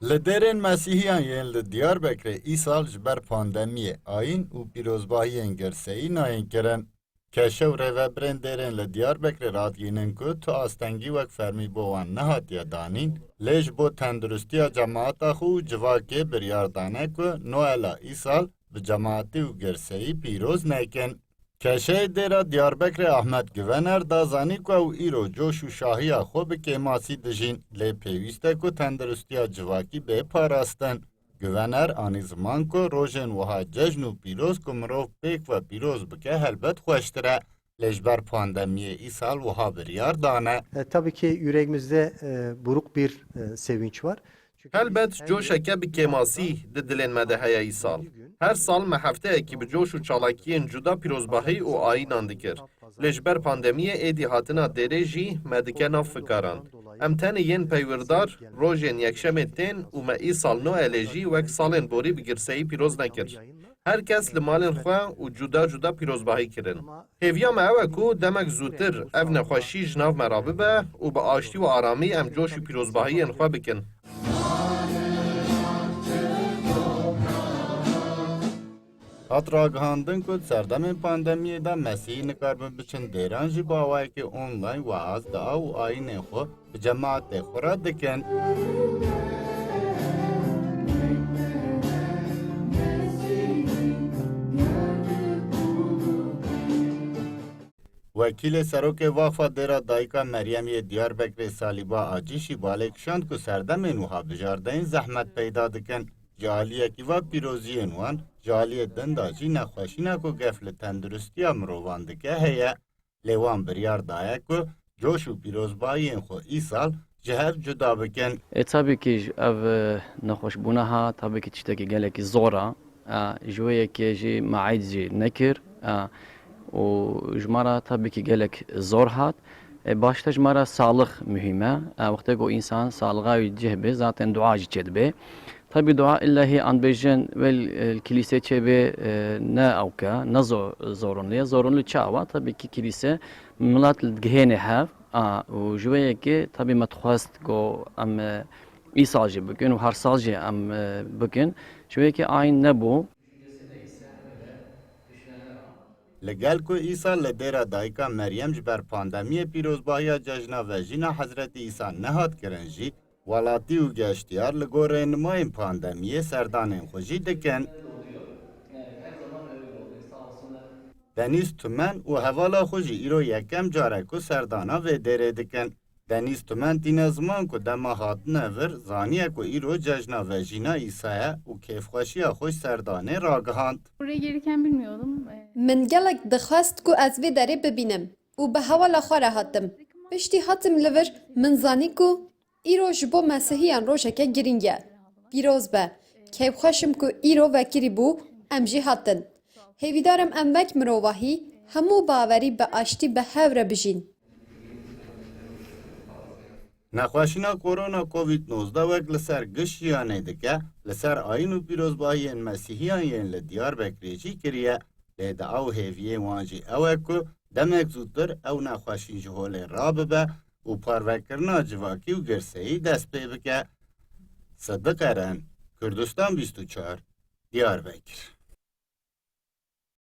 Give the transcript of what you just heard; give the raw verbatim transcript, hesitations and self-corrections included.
Li dêrên Mesîhiyan yên li Diyarbekirê îsal ji ber pandemiyê ayîn û pîrozbahiyên girseyî nayên kirin. Keşe û rêvebirên dêrên li Diyarbekirê radiyînin ku tu astengî wek fermî bo wan nehatiye danîn, lê ji bo tenduristiya cemaeta xwe û civakê biryar dane ku Noela îsal bi cematî û girseyî pîroz nekin. Keşeyê dêra Diyarbekirê Ahmet Güvener da zanî ku ew îro coş û şahiya xwe bi kêmasî dijîn, lê pêwîst e ku tenduristiya civakî bê parastin. Güvener anî ziman ku rojên wiha cejn û pîroz ku mirov pêk ve pîroz bike helbet xweştir e, lê ji ber pandemiyê îsal wiha biryar dane. E, tabii ki yüreğimizde, e, buruk bir, e, sevinç var. Çünkü biz Helbet her coşeke yıl bi kêmasî di dilên me de heye îsal. Her sal me hefteyekî bi coş û çalakiyên cuda pîrozbahî û ayînan dikir. Lê ji ber pandemiyê êdî hatina dêrê jî me dike nav fikaran. Em tenê yên peywirdar rojên yekşemê tên û me îsal Noelê jî wek salên borî bi girseyî pîroz nekir. Her kes li malên xwe û cuda cuda pîrozbahî kirin. Hêviya me ew e ku demek zûtir ev nexweşî ji nav me re bibe û bi aştî û aramî em coş û pîrozbahiyên xwe bikin. Hat ragihandin ku di serdemên pandemiyê de Mesîhî nikaribin biçin dêran jî bi awayekî online weaz, dua û ayînên xwe bi cemaetê xwe re dikin. Wekîlê Serokê Vaxfa Dêra Dayika Meryem yê Diyarbekirê Salîba Acî jî balê kişand ku serdemên wiha bijardeyên zehmet peyda dikin. Ji aliyekî ve pîroziyên wan, ji aliyê din de jî nexweşîna ku gef li tenduristiya mirovan dike heye. Lê wan biryar daye ku coş û pîrozbahiyên xwe îsal ji hev cuda bikin. E, tabii ki ji ev, e, nexweşbûna ha, tabii ki tiştekî gelekî zor e. E, ji wê yekê jî me eyd jî nekir. E, û ji me re tabii ki gelek zor hat. E, başta ji me re salix muhîm e. E, wextê ku însan salixa wî cih bê, zaten dua jî çêdibe. Tabii dua illahî an bêjin wê li, e, li kilîsê çêbê, e, ne ewke, ne zo-, zorunlu ye. Zorunlu çawa? Tabii ki kilîse milet li digihêne hev, a, û ji wê yekê tabii me dixwest ku em, e, îsal jî bikin û her sal jî em, e, bikin. Ji wê yekê ayîn nebû. Li gel ku îsal li dêra Dayika Meryem ji ber pandemiyê pîrozbahiya cejna vejîna Hezretî Îsa nehat kirin jî, welatî û geştiyar li gor rênimayên pandemiyê serdanên xwe jî dikin. Denîz Tumen û hevala xwe jî îro yekem car e ku serdana vê dêrê dikin. Denîz Tumen tîne ziman ku dema hatine vir zaniye ku îro cejna vejîna Îsa ye û kêfxweşiya xwe ji serdanê ragihand. Buraya gelirken bilmiyordum. Ee, Min gelek dixwest ku ez vê derê bibînim û bi hevala xwe re hatim. Piştî hatim li vir, min zanî ku îro ji bo Mesihiyan rojeke girîng e. Pîroz be. Kêfxweş im ku îro vekirî bû, em jî hatin. Hêvîdar im em wek mirovahî, hemû bawerî bi aştî bi hev re bijîn. Nexweşîna korona Covid nozdeh wek li ser giş jiyanê dike, li ser ayîn û pîrozbahiyên Mesîhiyan yên li Diyarbekirê jî kiriye. Lê di ew hêviyên wan jî ew e ku demek zûtir ew nexweşî ji holê rabibe û parvekirina civakî û girseyî dest pê bike. Sidiq Eren, Kurdistan bîst û çar, Diyarbekir.